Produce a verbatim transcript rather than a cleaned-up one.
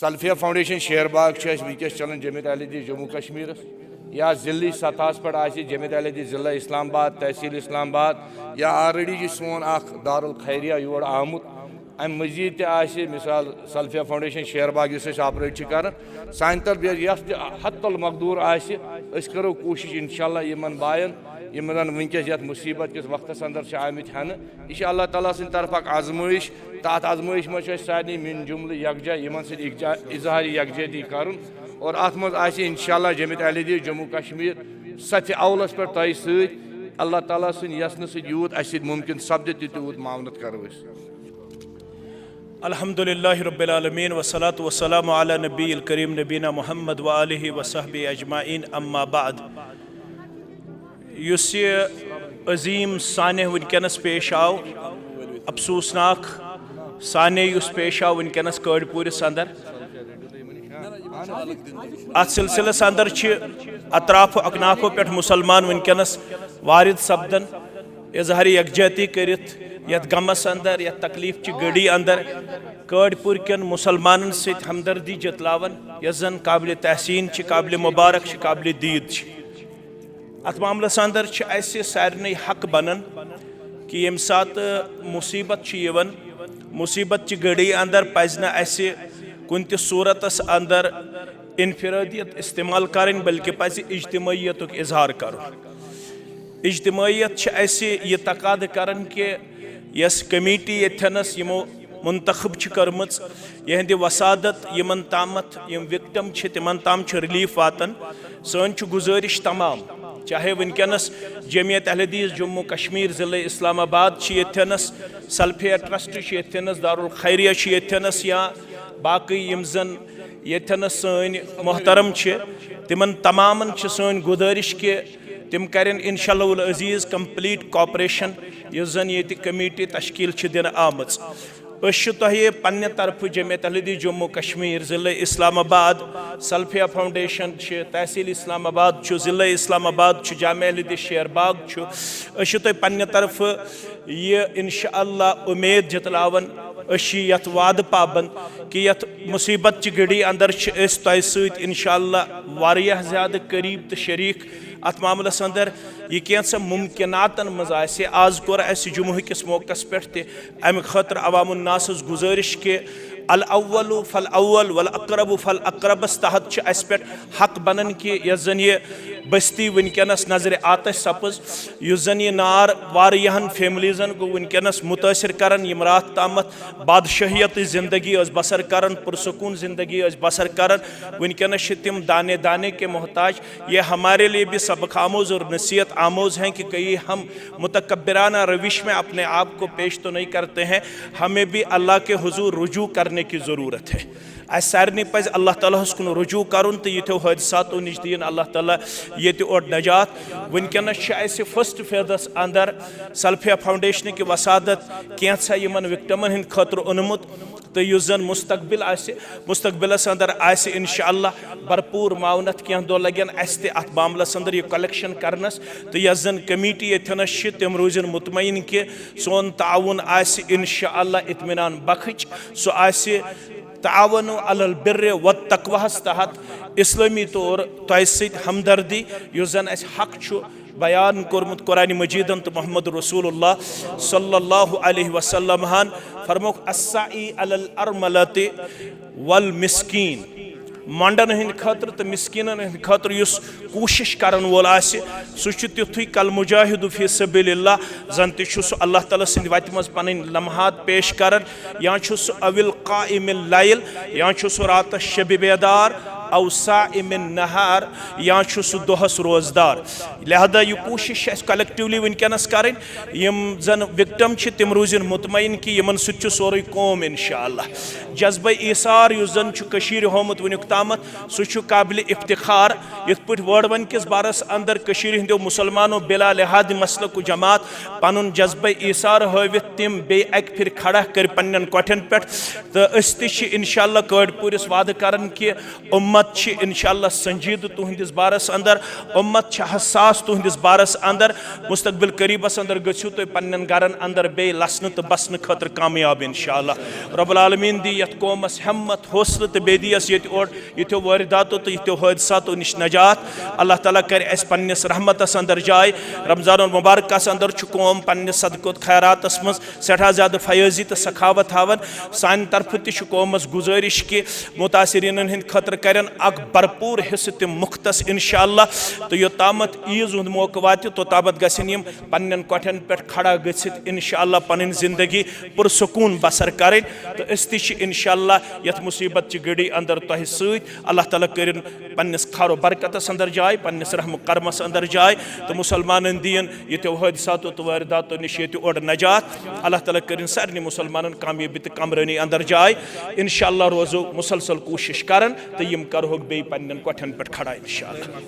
سلفیہ foundation Sher Bagh چھُ اَسہِ وٕنکیٚس چلان جمعیت اہل حدیث جموں کشمیرس یا ضلعی سطحس پٮ۪ٹھ آسہِ جمعیت اہل حدیث ضلع اسلام آباد، تحصیل اسلام آباد، یا آلریڈی چھُ سون اکھ دارالخیریہ یور آمُت۔ امہِ مٔزیٖد تہِ آسہِ مثال سلفیہ فاؤنڈیشن شیر باغ یُس أسۍ آپریٹ چھِ کران، سانہِ طرفہٕ یۄس تہِ حتی المقدور آسہِ، أسۍ کرو کوٗشش انشاءاللہ یِمن باین، یِم زن وٕنکیٚس یتھ مصیبت کِس وقتس اندر چھِ آمٕتۍ ہٮ۪نہٕ، یہِ چھِ اللہ تعالیٰ سٕنٛدِ طرفہٕ اکھ آزمٲیش۔ تہٕ اتھ آزمٲیش منٛز چھِ أسۍ سارنٕے میٲنۍ جملہٕ یکجا، یِمن سۭتۍ اکجا-، اظہار یکجہتی کرُن۔ اور اتھ منٛز آسہِ انشاءاللہ جمعیت اہل حدیث جموں کشمیر صفِ اولس پٮ۪ٹھ تۄہہِ سۭتۍ۔ اللہ تعالیٰ سٕنٛدِ یژھنہٕ سۭتۍ یوٗت اسہِ سۭتۍ ممکن سپدِ تہِ تیوٗت معاونت کرو أسۍ۔ الحمد للہ رب العالمین، والصلاة والسلام علی نبی الکریم نبینا محمد و آلہ و صحبہ اجمعین، اما بعد۔ یُس یہِ عظیم سانحہ وٕنکیٚنَس پیش آو، افسوسناک سانحہ یُس پیش آو وٕنکیٚنَس کٲڑۍ پوٗرِس اندر، اتھ سلسلس اندر چھِ اطراف و اکنافو پٮ۪ٹھ مسلمان وٕنکیٚنَس وارد سپدان، اظہار یکجہتی کٔرِتھ یتھ غمس اندر، یتھ تکلیف چہِ گھڑی اندر کٲڑۍ پوٗرۍ کٮ۪ن مسلمانن سۭتۍ ہمدردی جتلاوان، یۄس زن قابل تحسین چھِ، قابل مبارک چھِ، قابل دید چھِ۔ اتھ معاملس اندر چھِ اسہِ سارنٕے حق بنان کہِ ییٚمہِ ساتہٕ مصیبت چھِ یِوان، مصیبت چہِ گھڑی اندر پزِ نہٕ اسہِ کُنہِ تہِ صورتس اندر انفرادیت استعمال کرٕنۍ، بلکہِ پزِ اجتماعیتُک اظہار کرُن۔ اجتماعیت چھِ اسہِ یہِ تقاضہٕ کران کہِ یۄس کمیٹی ییٚتھٮ۪نس یِمو منتخب چھِ کٔرمٕژ، یِہنٛدِ وسادت یِمن تامتھ یِم وکٹم چھِ، تِمن تام چھُ ریلیف واتان۔ سٲنۍ چھِ گزٲرش تمام، چاہے وٕنکیٚنس جمعیت اہل حدیث جموں کشمیر ضلع اسلام آباد چھِ ییٚتھٮ۪نس، سلفیہ ٹرسٹ چھُ ییٚتھٮ۪نس، دارالخیریہ چھُ ییٚتھٮ۪نس، یا باقٕے یِم زن ییٚتھٮ۪نس سٲنۍ محترم چھِ، تِمن تمامن چھِ سٲنۍ گزٲرش کہِ تِم کرن انشاءاللہ العزیز کمپلیٹ کوآپریشن، یُس زن ییٚتہِ کمیٹی تشکیل چھِ دِنہٕ آمٕژ۔ أسۍ چھِ تۄہہِ پننہِ طرفہٕ جمعیت اہل حدیث جموں کشمیر ضلع اسلام آباد، سلفیہ فاؤنڈیشن چھِ، تحصیل اسلام آباد چھُ، ضلع اسلام آباد چھُ، جامعہ اہل حدیث شیر باغ چھُ، أسۍ چھِ تۄہہِ پننہِ طرفہٕ یہِ انشاءاللہ امید جتلاوان، أسۍ چھِ یتھ وعدٕ پابند کہِ یتھ مصیبت چہِ گھڑی اندر چھِ أسۍ تۄہہِ سۭتۍ انشاءاللہ واریاہ زیادٕ قریب تہٕ شریک۔ اتھ معاملس اندر یہِ کینٛژھن ممکناتن منٛز آسہِ، آز کوٚر اسہِ جمعہ کِس موقعس پٮ۪ٹھ تہِ امہِ خٲطرٕ عوام الناسس گزٲرش کہِ الاول فالاول والاقرب فالاقربس تحت چھِ اسہِ پٮ۪ٹھ حق بنان کہِ یۄس زن یہِ بستی وٕنکیٚنس نظرِ آتش سپٕز، یُس زن یہِ نار واریاہن فیملیزن گوٚو وٕنکیٚنس متٲثر کران، یِم راتھ تامتھ بادشاہیتٕچ زندگی ٲس بسر کران، پرسکون زندگی ٲس بسر کران، وٕنکیٚنس چھِ تِم دانے دانے کے محتاج۔ یہ ہمارے لیے بھی سبق آموز اور نصیحت آموز ہیں کہ کہیں ہم متکبرانہ روش میں اپنے آپ کو پیش تو نہیں کرتے ہیں، ہمیں بھی اللہ کے حضور رجوع کرنے کی ضرورت ہے۔ اسہِ سارنٕے پزِ اللہ تعالیٰ ہس کُن رجوع کرُن تہٕ یِتھیو حٲدثاتو نِش دِیِن اللہ تعالیٰ ییٚتہِ اور نجات۔ وٕنکیٚنس چھِ اسہِ فرسٹ فیزس اندر سلفیہ فاؤنڈیشن کہِ وسادت کینٛژھا یِمن وکٹمن ہٕنٛدِ خٲطرٕ اوٚنمُت، تہٕ یُس زن مستقبل آسہِ، مستقبلس اندر آسہِ انشاءاللہ بھرپور معاونت۔ کینٛہہ دۄہ لگن اسہِ تہِ اتھ معاملس اندر یہِ کلیکشن کرنس، تہٕ یۄس زن کمیٹی ییٚتھٮ۪نس چھِ، تِم روٗزِن مطمئن کہِ سون تعاون آسہِ انشاءاللہ اطمینان بخش۔ سُہ آسہِ تعاون علی البر والتقویٰ ہس تحت اسلٲمی طور تۄہہِ سۭتۍ ہمدردی، یُس زن اسہِ حق چھُ بیان کوٚرمُت قرآن مجیدن تہٕ محمد رسول اللہ صلی اللہ علیہ وسلم ہن۔ فرموکھ، السعی علی الارملۃ والمسکین، مۄنڈن ہٕنٛدِ خٲطرٕ تہٕ مسکیٖنن ہٕنٛدِ خٲطرٕ یُس کوٗشش کرن وول آسہِ، سُہ چھُ تیُتھُے کالمجاہد فی سبیل اللہ، زن تہِ چھُ سُہ اللہ تعالیٰ سٕنٛدِ وتہِ منٛز پنٕنۍ لمحات پیش کران، یا چھُ سُہ او القائم اللیل، یا چھُ سُہ راتس شبِ بیدار، او صائم النہار، یا چھُ سُہ دۄہس روزدار۔ لہذا یہِ کوٗشش چھِ اسہِ کلیکٹیولی وٕنکیٚنس کرٕنۍ۔ یِم زن وکٹم چھِ، تِم روٗزِن مطمئن کہِ یِمن سۭتۍ چھُ سورُے قوم انشاءاللہ۔ جذبہ ایثار یُس زن چھُ کٔشیٖرِ ہومُت وٕنیُک تامتھ، سُہ چھُ قابلِ افتخار۔ یِتھ پٲٹھۍ وٲڈوَن کِس بارس اندر کٔشیٖرِ ہٕنٛدیو مُسلمانو بلا لحاظ مسلک و جماعت پنُن جذبہ ایثار ہٲوِتھ تِم بیٚیہِ اکہِ پھِرِ کھڑا کٔرۍ پننٮ۪ن کۄٹھٮ۪ن پٮ۪ٹھ، تہٕ أسۍ تہِ چھِ انشاءاللہ کٲڑۍ پوٗرِس وعدٕ کران کہِ اُمت امت چھِ انشاءاللہ سنجیدٕ تُہنٛدِس بارس اندر، امت چھِ حساس تُہنٛدِس بارس اندر۔ مستقبل قریبس اندر گٔژھِو تُہۍ پننٮ۪ن گرن اندر بیٚیہِ لسنہٕ تہٕ بسنہٕ خٲطرٕ کامیاب انشاءاللہ۔ رب العالمین دی یتھ قومس ہمت، حوصلہٕ تہٕ بیٚیہِ دیس ییٚتہِ اورٕ یِتھیو وٲرِداتو تہٕ یِتھیو حٲدثاتو نِش نجات۔ اللہ تعالیٰ کرِ اسہِ پننِس رحمتس اندر جاے۔ رمضان المبارکس اندر چھُ قوم پننِس صدقہٕ تہٕ خیراتس منٛز سٮ۪ٹھاہ زیادٕ فیٲضی تہٕ سخاوت ہاوان۔ سانہِ طرفہٕ تہِ چھُ قومس گُزٲرِش کہِ متاثریٖنن ہٕنٛدِ خٲطرٕ کرن اکھ بھرپوٗر حصہٕ تہِ مختص انشاءاللہ۔ تہٕ یوٚتامتھ عیٖذ ہُنٛد موقعہٕ واتہِ، توٚتامتھ گژھن یِم پننٮ۪ن کۄٹھٮ۪ن پٮ۪ٹھ کھڑا گٔژھِتھ انشاءاللہ پنٕنۍ زندگی پُرسکوٗن بسر کرٕنۍ۔ تہٕ أسۍ تہِ چھِ انشاءاللہ یتھ مصیبت چہِ گھڑی اندر تۄہہِ سۭتۍ۔ اللہ تعالیٰ کٔرِن پننِس خیر و برکتس اندر جاے، پننِس رحم و کرمس اندر جاے، تہٕ مسلمانن دِیِن ییٚتیو حٲدثاتو تہٕ وٲرِداتو نِش ییٚتہِ اورٕ نجات۔ اللہ تعالیٰ کٔرِن سارنٕے مسلمانن کامیٲبی تہٕ کامرٲنی اندر جاے۔ انشاءاللہ روزو مسلسل کوٗشش کران تہٕ یِم کرہوکھ بیٚیہِ پننٮ۪ن کۄٹھٮ۪ن پٮ۪ٹھ کھڑا انشاءاللہ۔